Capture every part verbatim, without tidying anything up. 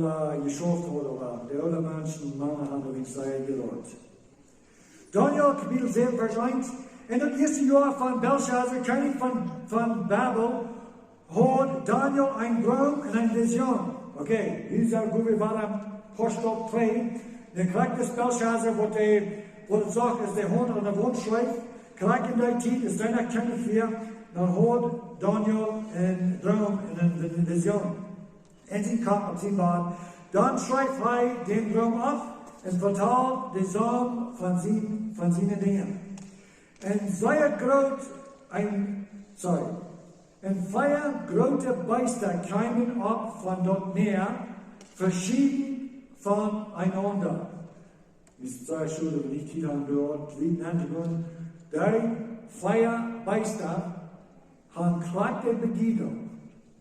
äh, jeschauft haud, oba de oole Menschen, Mana, hauden nich sea jeroat. Daniel, Kapitel säwen, Varsch eent. En daut ieeschte Joa von Belshazzar, Kjennich von, von Babel, haud Daniel een Droom un eene Vision. Okay, wie sent, wua wie wieren, Post op twee. Dan kjrieech dis Belshazzar, waut hee, waut et sach, aus de Haunt aun de Waunt schreef, kjrieech en dee Tiet, aus hee noch Kjennich wia, dan haud Daniel een Droom un eene, eene Vision. En sien Kopp, opp sien Bad. Dan schreef hee dän Droom opp un vetald de Som von sien, von siene Dinja. En sea groot, een, sorry, en vea groote Beesta kjeemen opp von daut Mäa, veschieden von eenaunda. Daut es sea schod, daut wie nich Tiet haben, doa wieda nenn to gonen. Dee vea Beesta hauden krakjt de Bediedunk,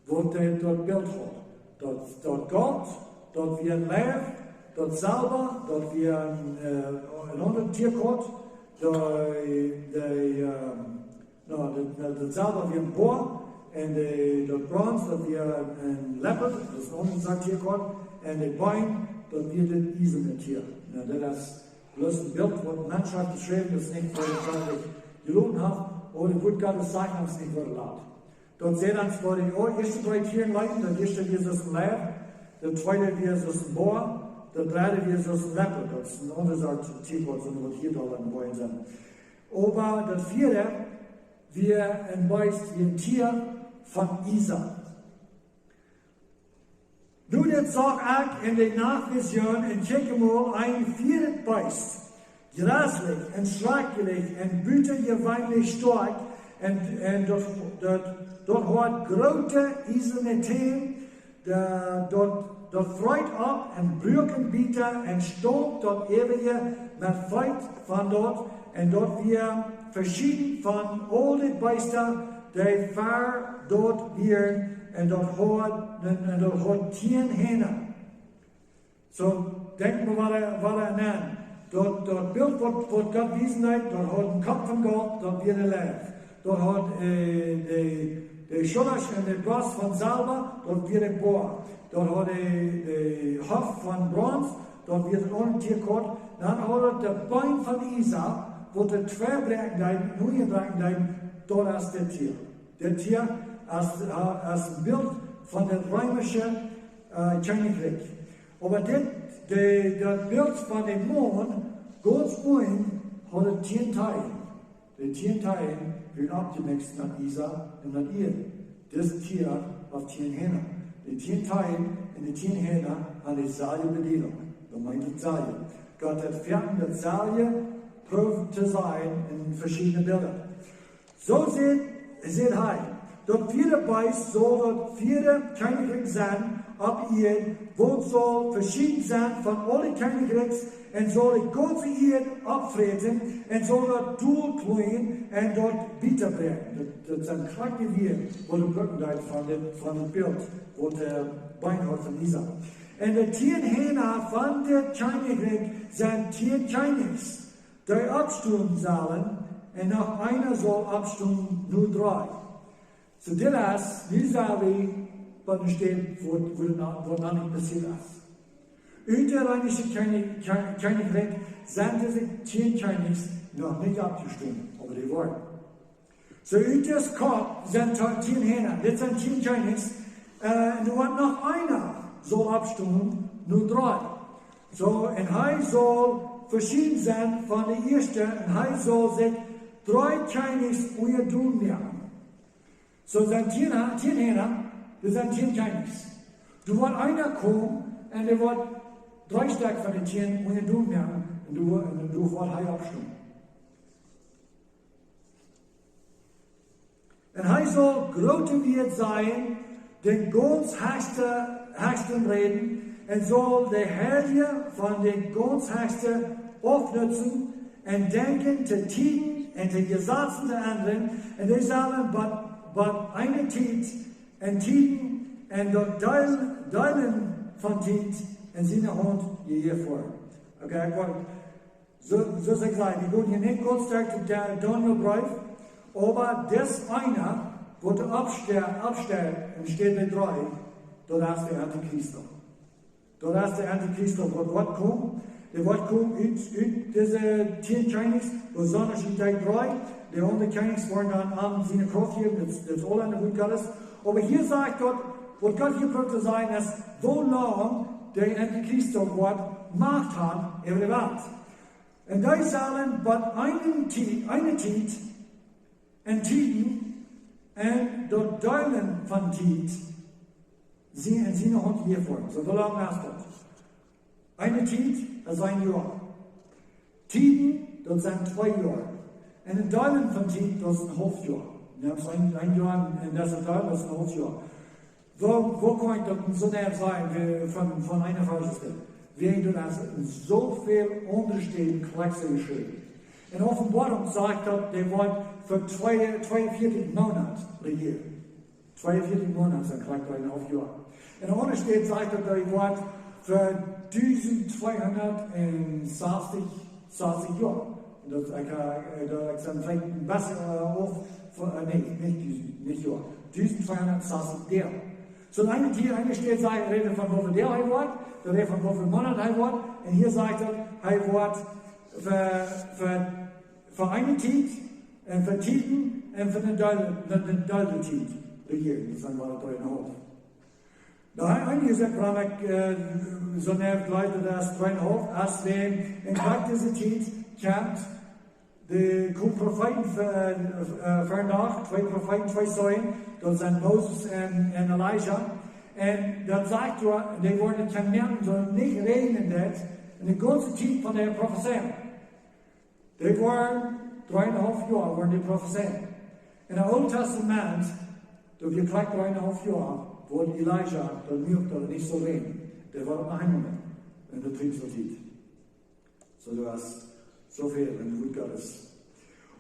waut de, daut Bilt haud. Daut, daut Golt, daut wia een Leiw, daut Selwa, daut wia een, äh, een aundret Tierkoat, de, de, ähm, no, daut, daut, daut Selwa wia een Boa, un de, daut Brons, daut wia een Leopard, daut es een aundret Tierkoat, un de Been, daut wia daut iesane Tia. No, daut es bloos een Bilt, waut Mensch haft jeschräwen, daut es nich fa waut ekj jeloten hab, oba daut Wuat Gottes sajcht ons nich, waut et lat. Daut sajcht ons, waut de, oh, ieeschte dree Tieren leeten, daut ieeschte wia soo een Leiw, daut tweede wia soo een Boa, daut dredde wia soo een Leopard, daut es een aundret Tierkoat, soo aus waut hia aul aun de Been sent. Oba daut vieede wia een Beest, wia een Tia von Iesa. Nu dit sach ekj en de Nacht Vision un kjikj mol, een vieedet Beest, jreslich un schrakjlich un butajeweenlich stoakj, un, un daut, daut, daut haud groote iesane Täne, daut, daut, daut freet opp un bruak Bieta un stomp daut äwaje met Feet von daut, un daut wia veschieden von aul de Beesta, dee ver daut wieren, un daut haud, un, un daut haud tieen Hieena. Soo, denkj mol wada, wada aun. Daut, daut Bilt, waut, waut Gott wiesen deed, daut haud een Kopp von Golt, daut wia een Leiw. Daut haud, äh, de, de Schullren un de Brost von Selwa, daut wia een Boa. Daut haud de, de Hoft von Brons, daut wia een aundret Tierkoat. Dan haud et de Been von Iesa, waut de twee bräakjen deed, nu bräakjen deed, daut es dit Tia. Dit Tia es, äh, es een Bilt von daut reemische, äh, Kjennichrikj. Oba dit, de, daut Bilt von dän Maun, gaunz unjen, haud et tieen Täajen. De tieen Täajen wieren oppjemixt met Iesa un met Ieed. Dit Tia haud tieen Hieena. De tieen Täajen un de tieen Hieena hauden deselwje Bediedunk. Daut meent daut selwje. Gott haud foaken daut selwje proowt to sajen en veschiedne Bilda. Soo sajcht, sajcht hee, daut vieede Beest saul daut vieede Kjennichrikj sennen opp Ieed, waut saul veschieden sennen von aule Kjennichrikjs, un saul de gaunze Ieed oppfräten, un saul daut dolklonen un daut bieta brinjen. Daut, daut sent krakjt de Wieed, waut de Brücken doa von dit, von dit Bilt, waut de Been haud von Iesa. Un de tieen Hieena von dit Kjennichrikj sent tieen Kjennichs, dee oppstonen sellen, un noch eena saul oppstonen no dree. Soo dit es, nu sent wie bie de Städ, wua, wua noch, wua noch nich passieet es. Ut daut reemische Kjenni-, Kjen-, Kjennichrikj sent dise tieen Kjennichs noch nich oppjestonen, oba dee woaren. Soo ut dis Kopp sent tieen Hieena, dit sent tieen Kjennichs, äh, un doa woat noch eena saul oppstonen, no dree. Soo, un hee saul veschieden sennen von de ieeschte, un hee saul sikj dree Kjennichs unjadon moaken. Soo sent tieen, tieen Hieena, dit sent tieen Kjennichs. Doa woat eena komen, un dee woat dree Stekj von de tieen unjadon moaken, un doa, un doa woat hee oppstonen. Un hee saul groote Wieed sajen, dän gaunz hechste, hechsten räden, un saul de Heilje von dän gaunz hechsten aufnutzen, un denkjen to Tieden un to Jesazen to endren, un dee sellen bie, bie eene Tiet un Tieden un daut Deel, Deelen von Tiet en siene Haunt jejäft woaren. Okay, ekj well Soo, soo aus ekj säd, wie gonen hia nich gaunz stoakj to de Daniel Breef, oba dis eena, waut oppste-, oppsteit en Städ dree, daut es de Antichrist. Daut es de Antichrist, waut woat komen. Dee woat komen ut, ut dise tieen Kjennichs, besonda ut dee dree. De aundre Kjennichs woaren dan aun siene Krauft jäwen, daut, daut es aul een Wuat Gottes. Oba hia sajcht Gott, waut Gott hia prooft to sajen es, woo lang de Antichrist woat Macht haben äwa de Welt. Un dee sellen bie eene Tiet, eene Tiet, en Tieden, un daut Deelen von Tiet, sien, en siene Haunt jejäft woaren. Soo, woo lang es daut? Eene Tiet es een Joa. Tieden, daut sent twee Joa. Un een Deelen von Tiet, daut es een haulf Joa. Daut es een, een Joa un daut es een Deel, daut es een haulf Joa. Woo, woo kaun ekj daut soo nau sajen, wie von, von eene Varsch? Wäajen daut es en soo väl aundre Städen krakjt soo jeschräwen. En Openboarunk sajcht daut, dee woat fa twee, tweeunvieetich Moonat rejieren. Tweeunvieetich Moonat sent krakjt dree un een haulf Joa. En aundre Städ sajcht daut, dee woat fa dusent tweehundat sastich, sastich Joa. Daut ekj, äh, daut ekj dan veleicht een bät, äh, auf, äh, nä, nich dusent, nich Joa. Dusent tweehundat sastich Doag. Soo, eene Tiet, eene Städ sajcht, rät von woo väl Doag hee woat, dan rät von woo väl Moonat hee woat, un hia sajcht et, hee woat fa, fa, fa eene Tiet, un fa Tieden, un fa eene Deel, eene, eene Deel Tiet rejieren. Daut sent mau dree un een haulf. Doa ha eenje jesajcht, wuarom ekj, äh, soo nau jleew daut es dree un een haulf, aus wan en krakjt dise Tiet kjemt, de, komen Profeeten ver, äh, ver Dach, twee Profeeten, twee Zeugen, daut sent Moses un, un Elisa. Un daut sajcht doa, dee woaren et kjennen moakjen, daut et nich räajnen deit, en de gaunze Tiet von de Profezeiunk. Dee woaren dree un een haulf Joa, woaren dee profezeien. En daut Oole Tastament, daut wia krakjt dree un een haulf Joa, wort Elisa, daut nu uk daut et nich sull räajnen. Dee wort opp eemol en de Triebsal Tiet. Soo, daut es soo väl en de Wuat Gottes.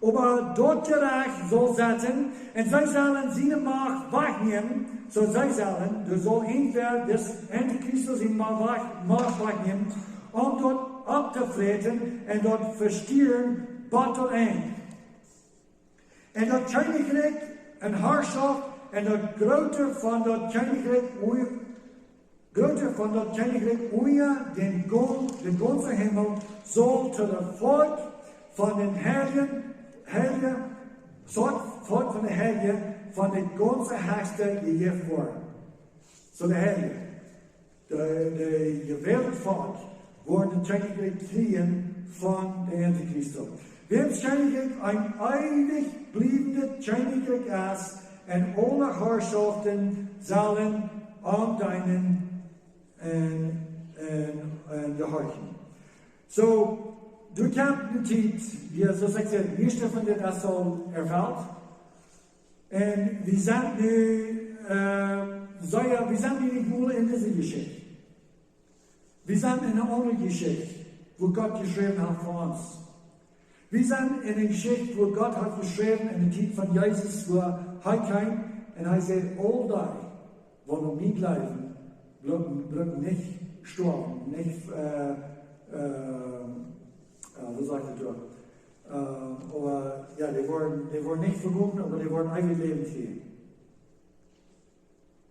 Oba daut Jerecht saul setten, un see sellen siene Macht wajchnämen, soo see sellen, doa saul irjentwäa dis Antichrist siene Macht wajch-, Macht wajchnämen, om daut opptofräten un daut vestieren bat daut Enj. Un daut Kjennichrikj un Harschoft un daut Groote von daut Kjennichrikj, Groote von daut Kjennichrikj unja dän Go-, dän gaunzen Himmel saul to daut Volkj von dän Heiljen, Heiljen, Volkj, Volkj von de Heilje, von de gaunze Hechste jejäft woaren. Soo de Heilje, de, de jewälde Volkj, woaren daut Kjennichrikj kjrieen von de Antichrist. Wiels Kjennichrikj een eewich bliewende Kjennichrikj es, un aule Harschoften sellen am deenen un, un, un jehorchen. Soo, doa kjemt ne Tiet, wua, soo aus ekj säd, de mieeschte von dit es aul erfelt. Un wie sent nu, äh, soo jo, wie sent nu nich mol en dise Jeschicht. Wie sent en eene aundre Jeschicht, wua Gott jeschräwen haft fa ons. Wie sent en eene Jeschicht, wua Gott haft jeschräwen en de Tiet von Jesus, wua hee kjeem un hee säd, aul dee, waut aun mie jleewen, brucken, brucken nich stoawen, nich, äh, äh, äh, woo sajcht et doa? Äh, oba, jo, dee woaren, dee woaren nich vegonen, oba dee woaren eewjet Läwen kjrieen.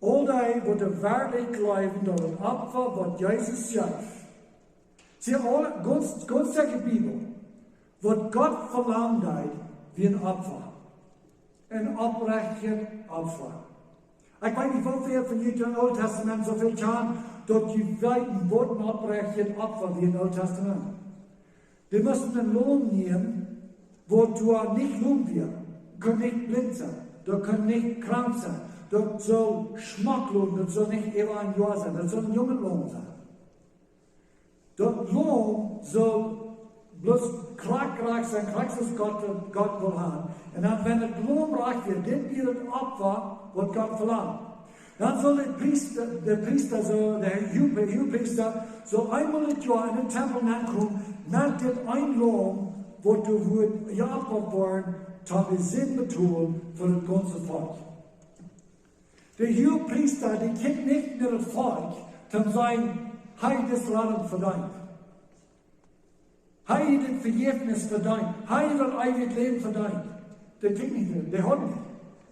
Aul dee, waut werkjlich jleewen, daut daut Opfa, waut Jesus jeef, see aule, gaunz, gaunz de Bibel, waut Gott velangen deed, wia een Opfa. Een oprechtjet Opfa. Ekj weet nich, woo väl von junt daut Oole Tastament soo väl kjanen, daut jie weeten, waut een oprechtjet Opfa wia em Oolen Tastament. Dee musten een Laum nämen, waut doa nich lom wia, kunn nich blint sennen, daut kunn nich krank sennen, daut sull schmock loten, daut sull nich äwa een Joa sennen, daut sull een junget Laum sennen. Daut Laum sull bloos krakjt rajcht sennen, krakjt soo aus Gott, Gott well haben. Un dan, wan daut Laum rajcht wia, dit wia daut Opfa, waut Gott velangt. Dan sull de Priesta, de Priesta, soo, de Hoo-, Hoogepriesta, sull eemol daut Joa en dän Tempel nenkomen, met dit eene Laum, waut doa wudd jeopfat woaren, toom de Sind betolen fa daut gaunze Volkj. De Hoogepriesta, dee kjikjt nich no daut Volkj, toom sajen, hee haft Radunk vedeent. Hee haft Vejäfnis vedeent. Hee haft daut eewje Läwen vedeent. Dee kjikjt nich no, dee haft nich.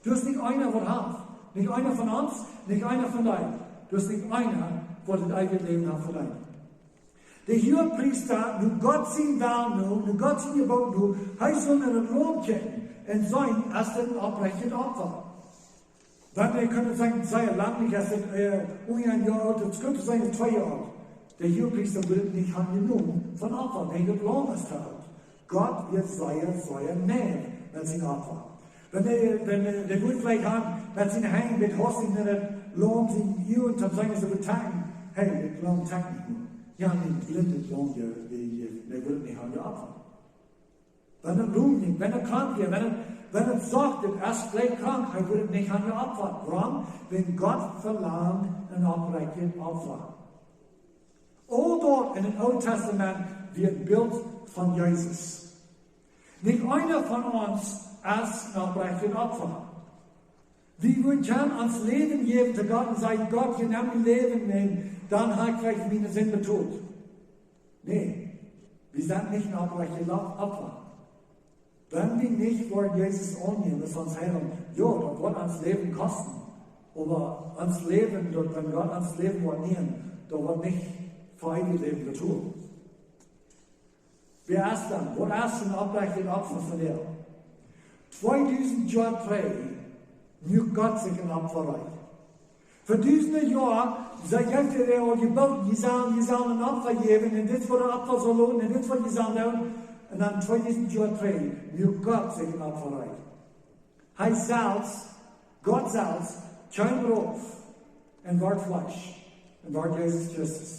Doa es nich eena, waut haft. Nich eena von ons, nich eena von dee. Doa es nich eena, waut daut eewje Läwen haft vedeent. De Huagepriesta, no Gott sien Wellen no, no Gott sien Jebott no, hee sull no daut Laum kjikjen un seenen, es dit een opprechtet Opfa. Dan, äh, kaun et sennen, sea lang nich, es et, äh, onjefäa een Joa oolt, et kunn sennen, twee Joa oolt. De Huagepriesta wudd nich han jenomen von Opfa, wäajen daut Laum es to oolt. Gott wia sea, sea neidisch met sien Opfa. Wan hee, wan, äh, hee wudd veleicht han met siene Henj, met Host en daut Laum siene Uagen, dan sent see betaken. Hey, daut Laum takt nich mea. Jo, nä, daut Laum, jo, jo, jo, dee wudd nich han jeopfat. Wan et lung jinkj, wan et krank wia, wan et, wan et sach, et es veleicht krank, hee wudd nich han jeopfat. Wuarom? Wan Gott velangd een opprechtet Opfa. Aul daut en daut Oole Tastament wia een Bilt von Jesus. Nich eena von ons es een opprechtet Opfa. Wie wudden kjennen ons Läwen jäwen to Gott un sajen: "Gott, jie nämen mien Läwen un dan hab ekj veleicht miene Sind betolt." Nä, wie sent nich een opprechtet Lo-, Opfa. Wan wie nich woaren Jesus aunnämen aus ons Heilaunt, jo, daut woat ons Läwen kosten. Oba ons Läwen, daut, wan Gott ons Läwen woat nämen, daut woat nich fa eewjet Läwen betolt. Wäa es dan? Waut es een opprechtet Opfa fa die? Tweedusent Joa trigj, nu Gott sikj een Opfa reed. Fa dusende Joa, see jeef et aul jebooden, jie sellen, jie sellen een Opfa jäwen, un dit woat een Opfa saul lonen, un dit woat jie sellen doonen. Un dan tweedusent Joa trigj, nu Gott sikj een Opfa reed. Hee selfst, Gott selfst, kjeem rauf un wort Fleesch, un wort Jesus Christus.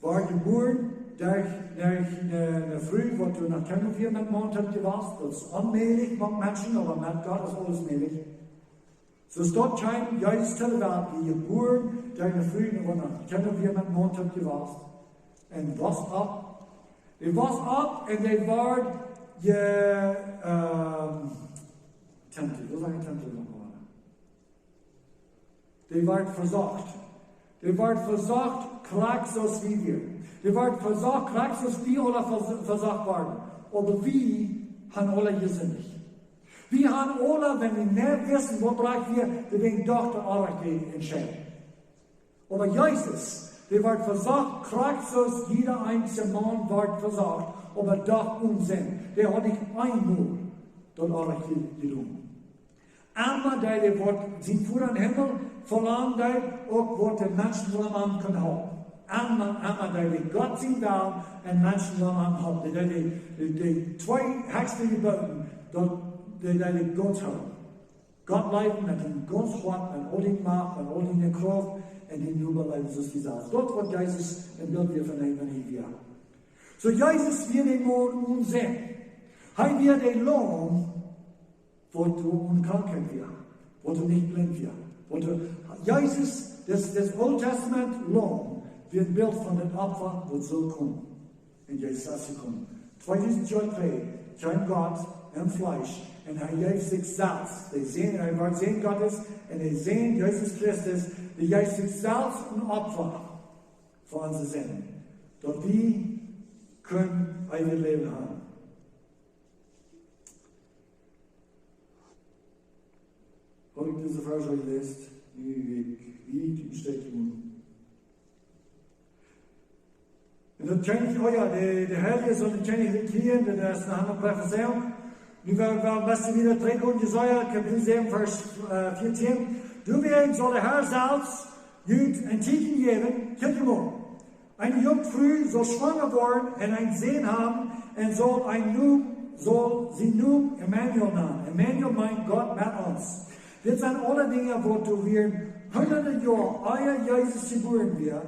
Wort jebuaren derch, derch ne, ne Fru, waut doa noch kjeen Wieet met Maun haud jewast. Daut es onmäajlich met Menschen, oba met Gott es aules mäajlich. Soo es daut kjeem Jesus to de Welt, wort jebuaren derch ne Fru, waut noch kjeen Wieet met Maun haud jewast. Un wos opp. Hee wos opp un hee wort je, ähm, tempted. Waut es een tempted noch mol? Hee wort vesocht. Hee wort vesocht, krakjt soo aus wie wieren. Hee wort vesocht, krakjt soo aus wie aule ves-, vesocht worden. Oba wie haben aule jesindicht. Wie haben aule, wan wie nich wisten, waut rajcht wia, wie deeden doch de Oarbeid entscheiden. Oba Jesus, hee wort vesocht, krakjt soo aus jieda eensje Maun wort vesocht, oba doch onen Sind. Hee haud nich eemol daut Oarbeid je-, jedonen. Emma deed hee waut sien Voda em Himmel velangd, uk waut de Menschen rom am kunnen haben. Emma, emma deed hee Gott sien Wellen un Menschen rom am haben. Hee deed de, de, de twee hechste Jebooten, daut, dee deed hee Gott haben. Gott leewen met dien gaunzet Hoat, met aul diene Macht, met aul diene Krauft un dienen Näakjsten soo aus die selfst. Daut waut Jesus em Bilt wia von een, wan hee wia. Soo Jesus wia de Maun onen Sind. Hee wia de Laum, waut onen Krankheit wia, waut nich blint wia. Waut, Jesus, daut, daut Oole Tastament Laum, wia een Bilt von daut Opfa, waut sull komen. Un Jesus es jekomen. Tweedusent Joa trigj kjeem Gott em Fleesch un hee jeef sikj selfst, de Sän, hee wort Sän Gottes, un de Sän Jesus Christus, dee jeef sikj selfst een Opfa fa onse Sind, daut wie kunnen eewjet Läwen haben. Haud ekj dise Varsch aul jeläst? Nu, ekj, wie ekj em Stekj kom. Un daut Kjennichrikj, oh jo, de, de Heilje sellen daut Kjennichrikj kjrieen, daut es ne aundre Profezeiunk. Nu woa wie een bät wieda trigj gonen, Jesaja, Kapitel säwen, Varsch, äh, vieetieen. Doawäajen saul de Herr selfst junt een Tieekjen jäwen, kjikj mol. Eene Junkfru saul schwanga woaren un een Sän haben un saul een Nom-, saul sienen Nomen Immanuel nanen. Immanuel meent Gott met ons. Dit sent aule Dinja, waut doa wieren hunderte Joa ea Jesus jebuaren wia,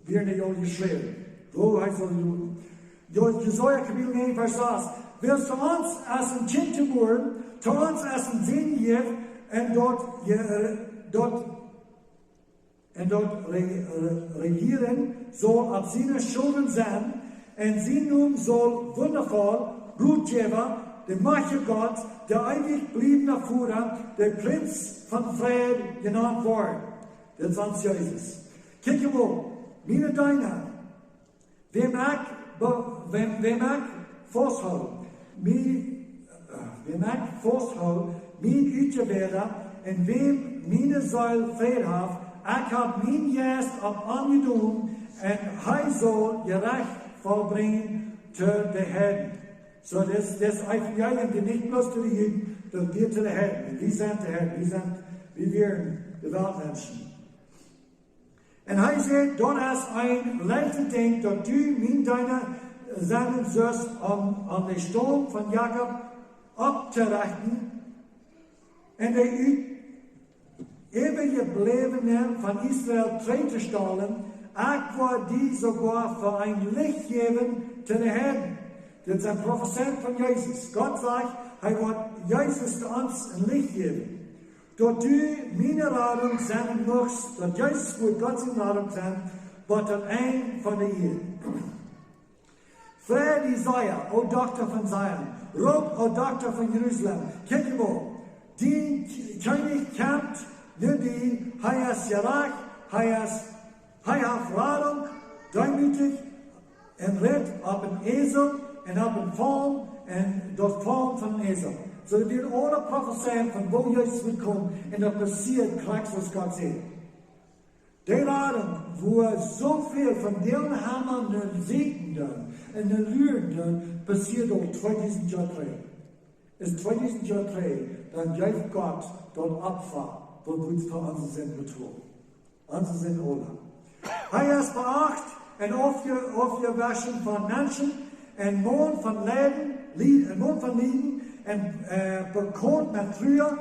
wieren dee aul jeschräwen. Woo hee saul loten. Jo, Jesaja Kapitel näajen, Varsch sas. Wiels to ons es een Kjint jebuaren, to ons es een Sän jejäft, un daut je-, äh, daut un daut re-, re-, rejieren saul opp siene Schullren sennen, un sien Nomen saul Wundavoll, Rotjäwa, de majchtja Gott, de eewich bliewende Voda, de Prinz von Fräd jenant woaren. Daut es ons Jesus. Kjikj mol, miene Deena, wäm ekj be-, wäm, wäm ekj fausthol, mie-, äh, wäm ekj fausthol, mien Utjewälda, un wäm miene Seel Fräd haft, Ekj hab mienen Jeist opp am jedonen un hee saul Jerecht vollbrinjen to de Heiden. Soo, dit, dit Evangelium, dee nich bloos to de Juden, daut wia to de Heiden. Un wie sent de Heiden, wie sent, wie wieren de Weltmenschen. Un hee säd: Daut es een leichtet Dinkj, daut du mien Deena sennen sust, om, om dän Staum von Jakob opptorechten un de ut Äwajebläwne von Israel trigjtostalen. Ekj woa die soogoa fa een Licht jäwen to de Heiden. Dit sent Profezeiungen von Jesus. Gott sajcht, hee woat Jesus to ons een Licht jäwen. Daut du miene Radunk sennen muchst, daut Jesus woat Gott siene Radunk sennen, bat daut Enj von de Ieed. Frei die sea, o Dochta von Zion, roop, o Dochta von Jerusalem: Kjikj mol, dien Kjennich kjemt no die, hee es jerajcht, hee es, hee haft Radunk, deemootich, un ritt opp een Esel un opp een Falm, un daut Falm von een Esel. Soo, daut wieren aule Profezeiungen von woo Jesus woat komen, un daut passieed krakjt soo aus Gott säd. De Radunk, wua soo väl von däm Hamma nu sieekjen doonen un nu luren doonen, passieed aul tweedusent Joa trigj. Es tweedusent Joa trigj, dan jeef Gott daut Opfa, waut fa onse Sind betolt. Onse Sind aula. Hee es veacht un aufje-, aufjewoschen von Menschen, een Maun von Lieden, Lie-, een Maun von Lieden, un, äh, bekaunt met Trua,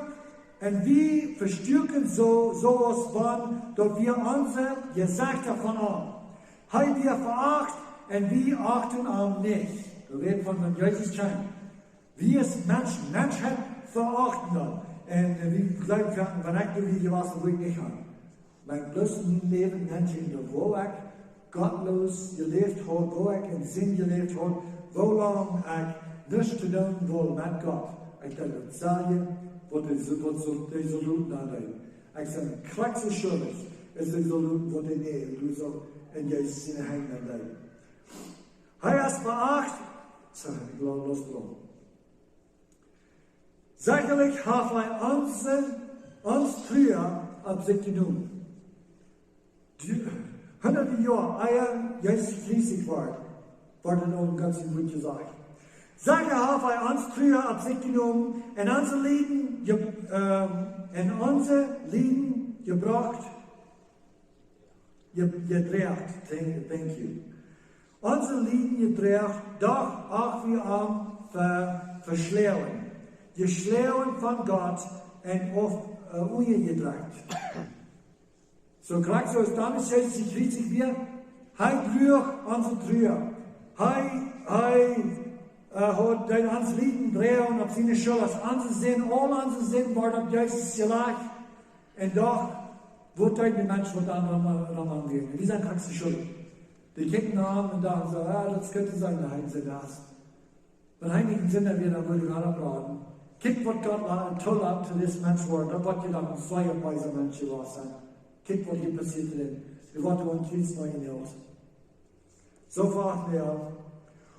un wie vestuaken soo, soo aus wan daut wia onse Jesecht von am. Hee wia veacht un wie ochten am nich. Wie weeten von, von Jesus kjennen. Wie aus Menschen, Menschheit veachten daut. Un, äh, wie jleewen, wan ekj doa wia jewast, wudd ekj nich han. Oba bloos en mien Läwen, Menschen, doa wua ekj gottloos jeläft haud, wua ekj en Sind jeläft haud, woo lang ekj nuscht to doonen wull met Gott, ekj deed daut selwje, waut de, waut soo, de Soldoten aundeeden. Ekj sie krakjt soo schuldich aus de Soldoten, waut dee nämen, du soo en Jesus siene Henj aundeeden. Hee es veacht, saj ekj, ekj lot loss. Sechalich haft hee onse, ons Trua opp sikj jenomen. Dee, hunderte Joa ea Jesus jekjriezicht wort, wort en Oolen Gottes Wuat jesajcht. Secha haft hee ons Trua opp sikj jenomen un onse Lieden je-, ähm, un onse Lieden jebrocht, je-, jedroagen. Thank, thank you. Onse Lieden jedroagen, doch ach wie am ve-, veschloagen, jeschloagen von Gott un auf, äh, unjajedrekjt. Soo krakjt soo aus dan Jesus jekjriezicht wort, hee droag onse Trua. Hee, hee, äh, haud, deed ons Lieden droagen opp siene Schullren. Onse Sind, aul onse Sind worden opp Jesus jelajcht. Un doch, woo deed de Mensch waut aun, aun, aun, aun wia? Wie sent krakjt soo schuldich. Dee kjikjten aun un dochten soo: "Ah, daut es goot to sennen, daut hee een Sinda es. Wan hee nich een Sinda wia, dan wudd hee nich oppblonen. Kjikj waut Gott la-, toolat, daut dis Mensch woat. Dan woat hee doch een sea beesa Mensch jewast sennen. Kjikj waut hia passieet es. Hee woat doa aum Kjriez noch en Hus." Soo froagt hee: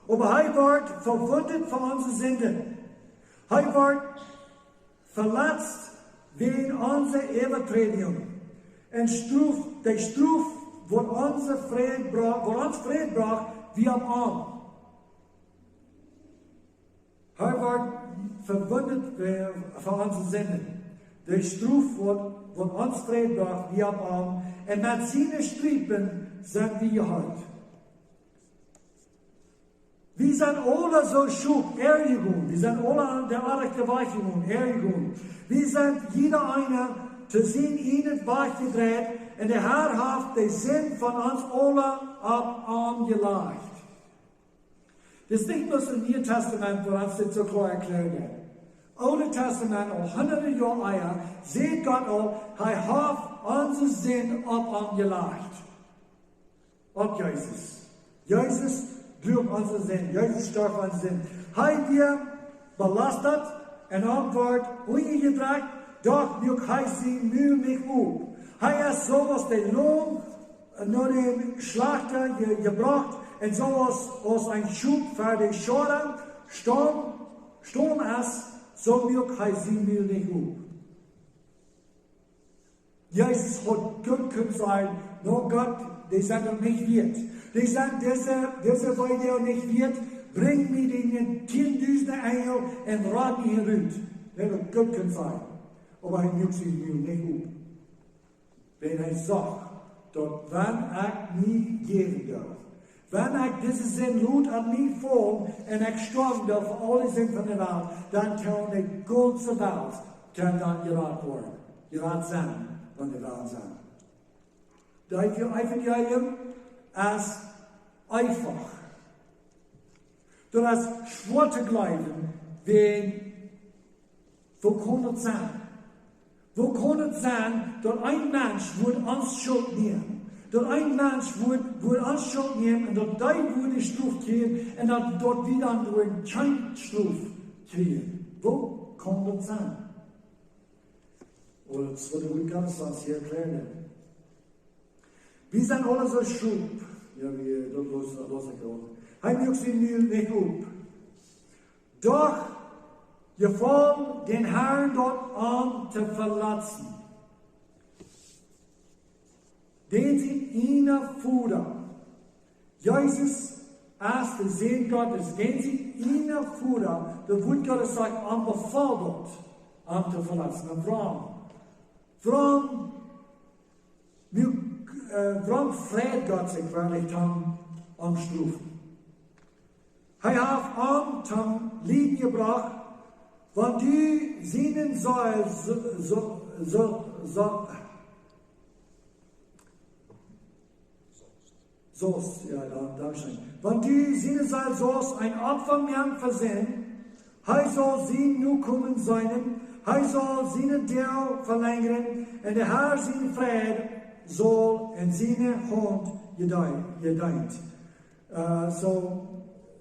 "Oba hee wort vewundt fa onse Sinden. Hee wort veletzt wäajen onse Äwaträdunk. Un Strof, de Strof, waut onse Fräd bro-, waut ons Fräd brocht, wia opp am." Hee wort vewundt fa, fa onse Sinden. De Strof, waut, waut ons Fräd brocht, wia opp am. Un met siene Striepen sent wie jeheelt. Wie sent aula soo Schop erjegonen. Wie sent aula aun dän orrajchten Wajch jegonen, erjegonen. Wie sent jieda eena to sienen eejnen Wajch jedreit. Un de Herr haft de Sind von ons aula opp am jelajcht. Dit es nich bloos em Nieen Tastament, wua ons dit soo kloa erkjläat woat. Oolet Tastament, aul hunderte Joa ea, sajcht Gott aul, hee haft onse Sind opp am jelajcht. Opp Jesus. Jesus droag onse Sind. Jesus storf onse Sind. Hee wia belastat un am wort unjajedrekjt, doch muak hee sien Mul nich op. Hee es soo aus de Laum no dän Schlajchta je-, jebrocht, un soo aus, aus een Schop ver de Schora stomm, stomm es, soo muak hee sien Mul nich op. Jesus haud goot kunt sajen: "No Gott, dee sent daut nich wieet. Dee sent dise, dise Video nich wieet. Brinj mie dee tieen dusend Enjel un rod mie hia rut." Dee haud goot kunt sajen. Oba hee muak sien Mul nich op. Wiels hee sach, daut wan ekj mie jäwen doo, wan ekj dise Sind lot aun mie faulen un ekj stoawen doo fa aule Sind von de Welt, dan kaun de gaunze Welt, kaun dan jerat woaren. Jerat sennen, von de Welt sennen. Daut Evangelium es eefach. Daut es schwoa to jleewen, wan, woo kaun daut sennen? Woo kaun daut sennen, daut een Mensch wudd ons Schult nämen? Daut een Mensch wudd, wudd ons Schult nämen un daut dee wudd de Strof kjrieen un daut, daut wie dan doa kjeene Strof kjrieen. Woo kaun daut sennen? Oba daut es waut de Wuat Gottes ons hia erkjlären deit. Wie sent aule soo Schop. Jo, wie, daut läs, läs ekj aul. Hee muak sien Mul nich op. Doch jefoll dän Harn daut, am to veletzen. Dän sien ieejna Voda. Jesus es de Sän Gottes, dän sien ieejna Voda, daut Wuat Gottes sajcht, am befool daut, am to veletzen. Un wuarom? Wuarom, äh, wuarom freid Gott sikj werkjlich toom am strofen? Hee haft am toom Lieden jebrocht, wan du sienen Seel so, so, so, so, saust, jo, dan, dankscheen. Wan du sienen Seel saust een Opfa moaken fa Sind, hee saul siene Nokomen seenen, hee saul siene Doag velenjren, un de Har sien Fräd saul en siene Haunt jedee-, jedeent. Äh, soo,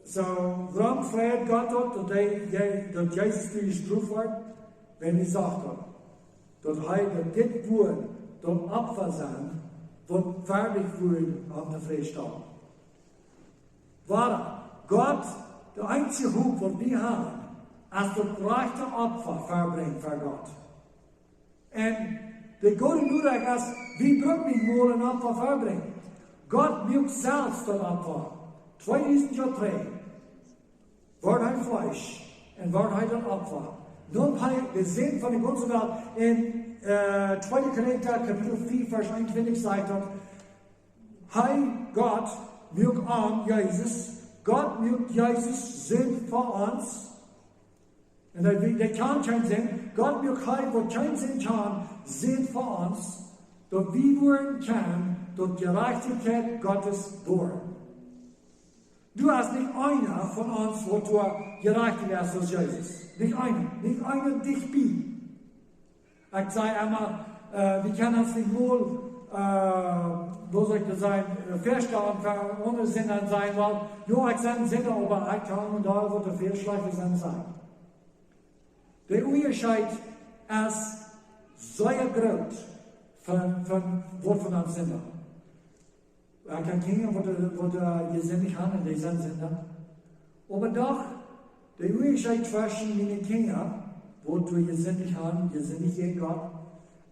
soo, wuarom freid Gott daut, daut hee, Je-, daut Jesus doa jestroft wort? Wan hee sach daut, daut hee, daut dit wudd daut Opfa sennen, waut wertich wudd am tofräd stalen. Wuarom? Gott, de eensje Hopninj waut wie haben, es daut rajchte Opfa väabrinjen fa Gott. Un de goode Norecht es, wie bruken nich mol een Opfa väabrinjen. Gott muak selfst daut Opfa. Tweedusend Joa trigj wort hee Fleesch un wort hee daut Opfa. Dan hee de Sind von de gaunze Welt. En, äh, tweede Korinta Kapitel vea, Varsch eenuntwintich sajcht daut, hee, Gott, muak am, Jesus, Gott muak Jesus Sind fa ons. Un daut wie, daut kaun kjeene Sind. Gott muak hee, waut kjeene Sind kaun, Sind fa ons, daut wie woaren kjennen daut Jerajchtichkjeit Gottes woaren. Du hast nich eena von ons, waut doa jerajcht es aus Jesus. Nich eena, nich eena dicht bie. Ekj saj emma, äh, wie kjennen ons nich mol, äh, woo saul ekj daut sajen, äh, väastalen, fa aundre Sinda sajen, well, jo, ekj sie een Sinda, oba ekj kaun doa waut väl schlajchte Sind sajen. De Unjascheet es sea groot von, von waut von ons Sinda. Ekj kjan Kjinja waut, waut, äh, jesindicht han un dee sent Sinda. Oba doch, de Unjascheet tweschen miene Kjinja, waut doa jesindicht han, jesindicht jäajen Gott,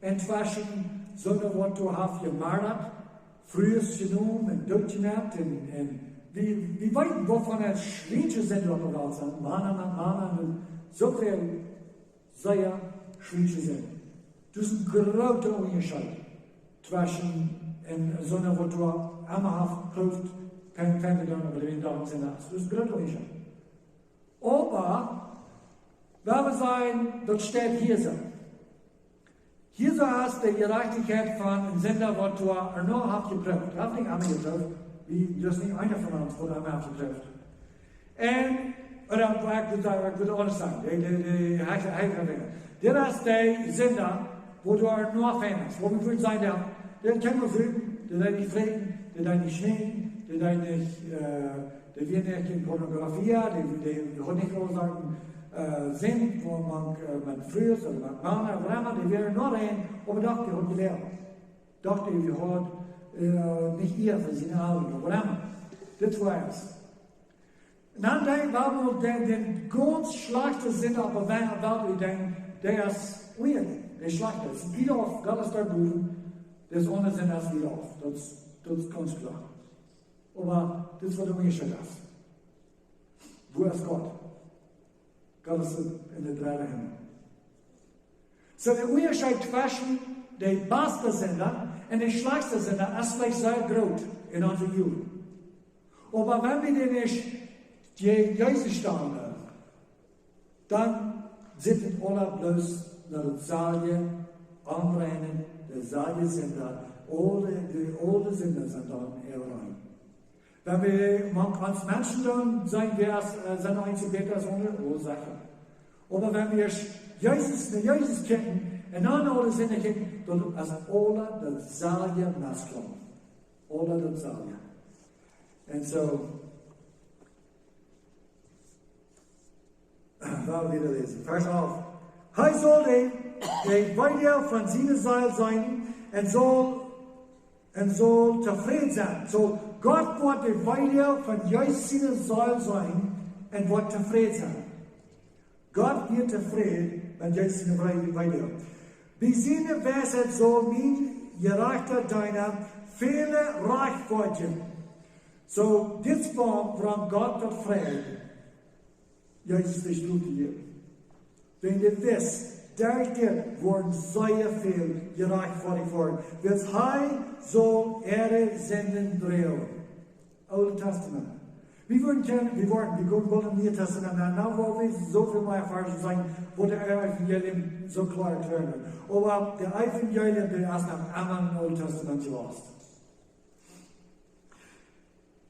un tweschen soone waut doa haft jemardat, Frues jenomen un dootjemoakt un, un wie, wie weeten waut fa schwiensche Sind doa opp de Welt sent, Mana met Mana un soo väl sea schwiensche Sind. Daut es een groota Unjascheet tweschen een soona waut doa emma haft jeprooft, kjeene Fäla doonen, oba dee daut sent, daut es een groota Unjascheet. Oba, wan wie sajen, daut steit hia soo. Hia soo es de Jerajchtichkjeit von een Sinda waut doa ea noch haft jeprooft. Hee haft nich emma jeprooft, wie, daut es nich eena von ons waut emma haft jeprooft. Un, oda ekj well sajen, ekj well aundasch sajen, de, de, de, hee, hee, hee, dit es de Sinda, waut doa noch fein es. Waut wie wudden sajen, dee, dee kaun nich sieekjen, dee deed nich fräten, dee deed nich schminkjen, dee deed nich, äh, dee wia nich en Pornografie, dee, dee, dee haud nich aule Sachen, äh, Sind, woo maun, äh, met Frues oda met Mana, waut emma, dee wia noch rein, oba doch, dee haud jelieet. Doch, dee haud, äh, nich Ea fa siene Elren, oba waut emma. Dit wia et. Un dan denkj wie aun dän, dän gaunz schlajchten Sinda opp de Welt, wie denkjen, dee es weird. Un de schlajchte es wieda auf, Gott es doa bowen, dee es aundre Sind aus wieda auf. Daut, daut es gaunz kloa. Oba dit es waut de Unjascheet es. Wua es Gott? Gott es en dän dredden Himmel. Soo, de Unjascheet tweschen de baste Sinda un de schlajchtste Sinda es veleicht sea groot en onse Uagen. Oba wan wie dän nich, dee Jesus stonen, dan sitt et aula bloos no daut selwje, aunreinen, de selwje Sinda, aule, de aule Sinda sent dan äwarein. Wan wie mank ons Menschen dan seenen, wäa es, äh, sent eent bäta aus aundre? Oh, secha. Oba wan wie Jesus, no Jesus kjikjen un dan aule Sinda kjikjen, dan es aula daut selwje Mastklompen. Aula daut selwje. Un soo, well wie wieda läsen. Varsch alf. Hee saul de, de Weedoag von siene Seel seenen un saul, un saul tofräd sennen. Soo, Gott woat de Weedoag von Jesus siene Seel seenen un woat tofräd sennen. Gott woat tofräd, wan Jesus siene Wee-, Weedoag. Bie siene Weisheit saul mien jerajchta Deena väle rajchtfoadjen. Soo, dit es wuarom Gott daut freit, Jesus de Stroof to jäwen. Wan dee wist, derch dit woaren sea väl jerajchtfoadich woaren. Wiels hee saul äare Sinden droagen. Oole Tastament. Wie woaren kjennen, wie woaren, wie gonen boolt em Nieen Tastament, un nu woa wie soo väl mea Varschen seenen, wua daut Evangelium soo kloa erkjläaren woat. Oba daut Evangelium, daut es noch emma em Oolen Tastament jewast.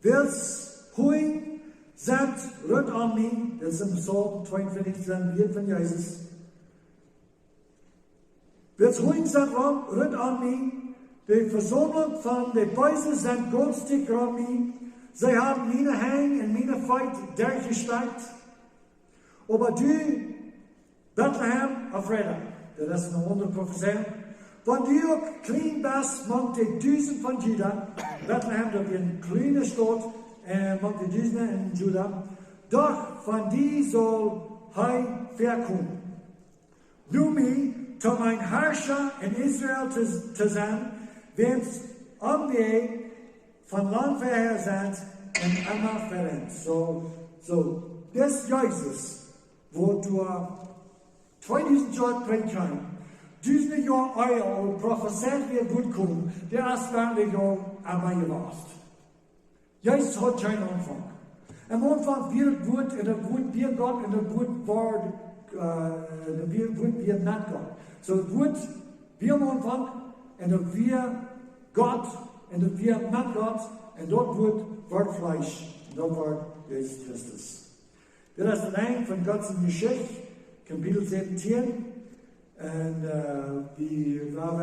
Wiels Hunj sent rundom mie, daut es em Psalm tweeunvieetich, sent Wieed von Jesus. Wiels Hunj sent rom, rundom mie, de Vesaumlunk von de Beese sent gaunz dicht rom mie. See haben miene Henj un miene Feet derchjestakjt. Oba du, Betlehem Efrata, daut es eene aundre Profezeiunk. Wan du uk kjlien best mank de Dusent von Juda, Betlehem, daut es eene kjliene Staut, äh, mank de Dusent en Juda, doch von die saul hee väakomen. Nomen, toom een Harscha en Israel to, to sennen, wiels am dee von lang väa sent un emma verennt. Soo, soo, dis Jesus, wua doa tweedusent Joa trigj kjeem, dusende Joa ea aul profezeit wia, woat komen, dee es doa aul emma jewast. Jesus haud kjeen Aunfank. Em Aunfank wia daut Wuat, un daut Wuat wia Gott, un daut Wuat wort, äh, daut wia, Wuat wia met Gott. Soo daut Wuat wia em Aunfank, un daut wia Gott, un daut wia met Gott, un daut Wuat wort Fleesch, un daut wort Jesus Christus. Dit es daut Enj von Gott siene Jeschicht, Kapitel säwentieen. Un, äh, wie, wie haben